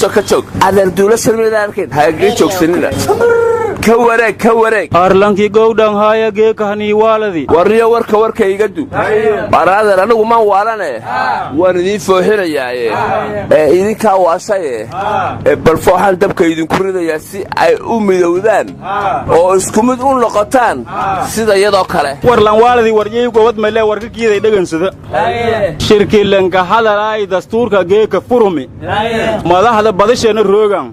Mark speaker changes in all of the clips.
Speaker 1: Joog, ka joog, adeer. Duulashan midaan arkayn hagaga joogsanina. Ka wareeg, ka wareeg.
Speaker 2: Arlankii gowdhan haaya geekahanii waaladi.
Speaker 1: Warniyo, warka warka iga du. War adeer, anigu maan waalane, waan idiin fooxinayaaye ee idinkaa waasaye ee bal fooxaan dabka idinku ridayaa si ay u midowdaan oo isku mid u noqotaan sida iyadoo kale.
Speaker 2: Warlan waaladi waryay gobad mayle warka kiiday dhegansada. Shirkilanka hadalaay dastuurka geeka furumi, madaxda badasheena roogan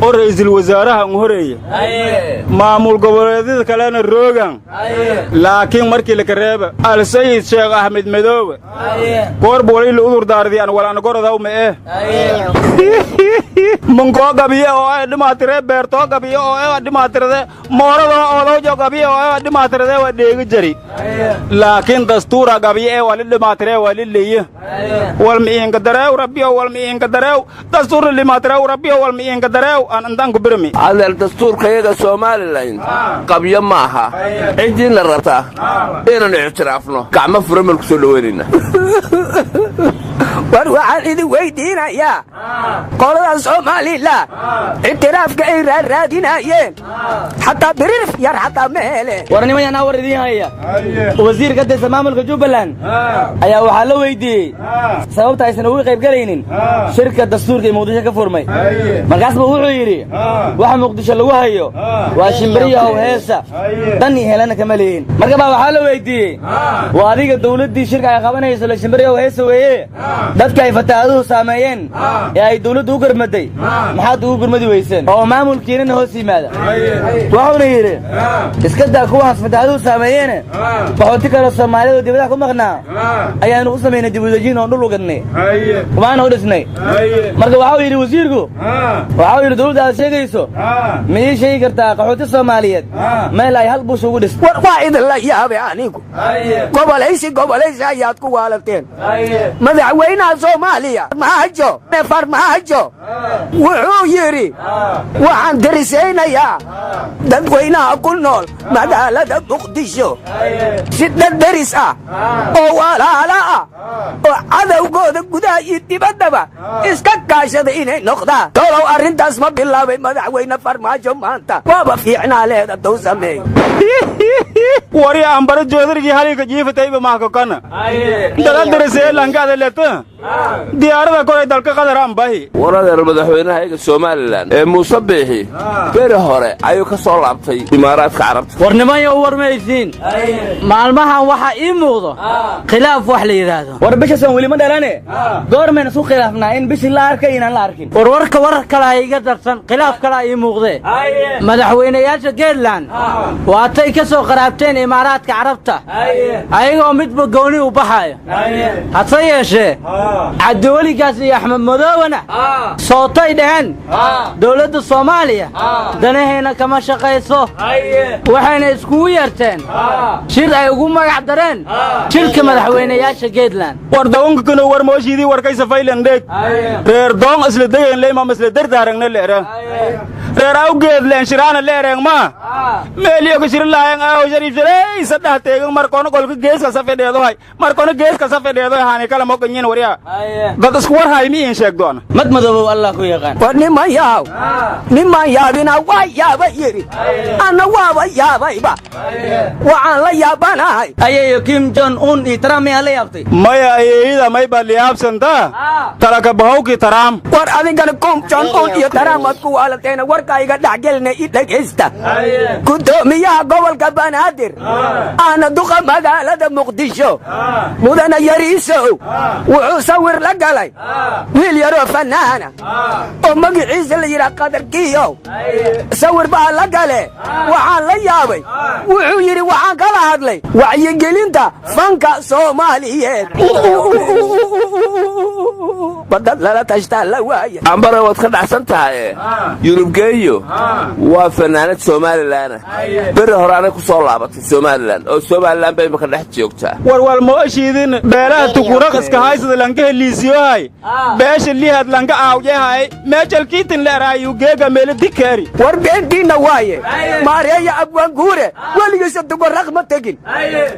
Speaker 2: oo ra'iisul wasaaraha un horeeya, maamul goboleedyada kalena roogan, laakiin markii laka reeba Alsayid Sheekh Axmed Madoobe goorba wali la udur daardi an walaan gorodaw ma eh munkoo gabiye oo ay dhimaatire, beertoo gabiye oo ay dhimaatirade, mooradoo oodowjo gabiye oo ay dhimaatirade, waa dheegi jari. Laakiin dastuura gabiye ee wali dhimaatire wali leeye walma iinka dareew rabbiyo, walma iinka dareew dastuurna dhimaatirew rabbiyo, walma iinka dareew aan intaan ku birmi.
Speaker 1: Adeer, dastuurka iyaga Somalilan qabyo ma aha. Ciddiina rabtaa inaannu ictiraafno, gacmo furan baan ku soo dhowaynayna.
Speaker 3: War, waxaan idin weydiinayaa, qolada Somalilan ictiraafka ay raarraadinayeen xataa birirf yar xataa ma hele.
Speaker 4: War nimayanaa, war idiin haya. Wasiir ka tirsan maamulka Jubbaland ayaa waxaa la weydiiyey sababta aysan uga qayb galaynin shirka dastuurka ee Muqdisho ka furmay. Markaas buu wuxuu yidhi: "Waxa Muqdisho lagu hayo waa shimbiriyahow heesa, dan iyo helana kama lihin." Marka baa waxaa la weydiiyey: "Waa adiga dawladdii shirka ay qabanayso la shimbiriyahow heesa weeye, dadka ay fataahaduhu saameeyeen ee ay dawladdu u gurmaday maxaad ugu gurmadi weyseen oo maamulkiinana hoos yimaada?" Wuxuuna yidhi: "Iska daa kuwaas fataahaduhu saameeyeene, qaxooti kaloo Soomaaliyadu dibadaha ku maqnaa ayaanu u samaynay dibudejin oon dhul u gadnay, waana u dhisnay." Marka waxau yidhi wasiirku, waxau yidhi: "Dawladda aad sheegayso ma ii sheegi kartaa qaxooti Soomaaliyeed meel ay hal bush ugu dhistay?"
Speaker 3: War, waa idinla yaabay anigu. Gobolaysi gobolaysi ayaad ku waalateen. Madaxweynaha Soomaaliya Maajo Farmaajo wuxuu yidhi: "Waxaan derisaynayaa dadweynaha ku nool magaalada Muqdisho si dad deris ah oo walaala ah oo cadowgooda gudaha iyo dibaddaba iska kaashada inay noqdaan." Tolow arrintaas ma bilaabay madaxweyne Farmaajo maanta? Waaba fiicnaa leeda dow sameey.
Speaker 2: Wari ambara joodarigii halika jiifatayba mahkokana dada darisee lankaada leta diyaarada koray dalka Qadar ambahi.
Speaker 1: War adeer, madaxweynaha iyaga Somalilan ee Muuse Biixi beri hore ayuu ka soo laabtay Imaaraadka Carabta.
Speaker 5: War nimanyo, u warmaysiin maalmahan waxaa ii muuqdo khilaaf wax la yidhaahdo.
Speaker 4: War, bishasan weli ma dhalane, goormayna isku khilaafnaa in bishii la arkay inaan la arkin?
Speaker 5: War, warka warar kale ha iga darsan, khilaaf kalea ii muuqdee. Madaxweynayaasha Geedland waatay ka soo qaraabteen Imaaraadka Carabta ayagoo midba gooni u baxaayo. Hase yeeshee Cabdiweligaas iyo Axmed Madoobena sootay dhaheen dowladda Soomaaliya danaheenna kama shaqayso, waxayna iskugu yeerteen shir ay ugu magac dareen shirka madaxweynayaasha Geedland.
Speaker 2: War dawanka war mooshiidii warkaysa faylan dheeg. Reer doon isla degayn leymam isla dardaarangne leera reer awgeed leen shiraana leereen ma meeliyo ka shiri lahayen aaw Shariif sharey saddex teegan markoona qolka geeska safedheedohay, markoona geeska safedheedohay haani kala moganyin. Waryaa, dad isku war hay mi iin sheeg doona.
Speaker 4: Mad madoobow Allah ku yaqaan.
Speaker 3: War niman yaaw, niman yaabina waa yaaba yidhi, anna waaba yaabayba. Waxaan la yaabanahay
Speaker 4: Ayayo, Kim Jong Un iyo Trump miyaa la yaabtay?
Speaker 2: Maya, ayeeyada may baa liyaabsantaa talaka bahowkii Taraam.
Speaker 3: War adigana Kim Jong Un iyo Taraamaad ku waalateena. Warka iga dhexgelina, i dhegaysta. Guddoomiyaha gobolka Banaadir ahna duqa magaalada Muqdisho, mudana Yariisow, wuxuu sawir la galay wiil yaroo fanaana oo magaciisa la yidhaah Qadarkiyow. Sawir baa la gale. Waxaan la yaabay, wuxuu yidhi: "Waxaan kala hadlay wacyigelinta fanka Soomaaliyeed." Badad lala tashtaa la waaya.
Speaker 1: Ambare, waad ka dhacsan tahaye. Yurubgeeyo waa fanaanad Somalilanah, beri hore anay ku soo laabatay Somalilan oo Somalilan bay imaka dhex joogtaa.
Speaker 2: War wal mooshiidin, beelaha Tukuraq iska haysada lanka heliisiyohay, beesha lihaad lanka aawyahay meejalkiitin leeraayu geega meele dikeeri.
Speaker 3: War beentiinna waaye. Maareeya Abwaanguure weligiisa Tukuraq ma tegin,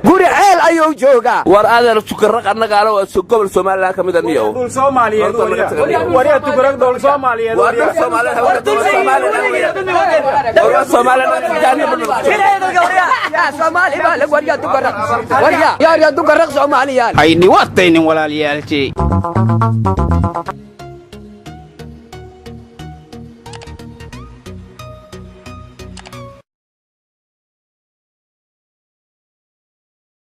Speaker 3: Guri Ceel ayuu joogaa.
Speaker 1: War adeer, Tukaraq annagaana waa gobol Somalilan ka mida niyow.
Speaker 2: Dhul Soomaaliyeed. Soomaaliyeed, waryaa Tukaraq dhul Soomaaliyeed.
Speaker 1: Waa dhul Soomaaliyeed, waa dhul Soomaaliyeed. Waa Soomaaliyeed.
Speaker 3: Soomaali baa lag waryaa Tukaraq, waryaa yaaryaa Tukaraq Soomaaliyaal.
Speaker 2: Hay dhiwaataynin walaalyaalkii.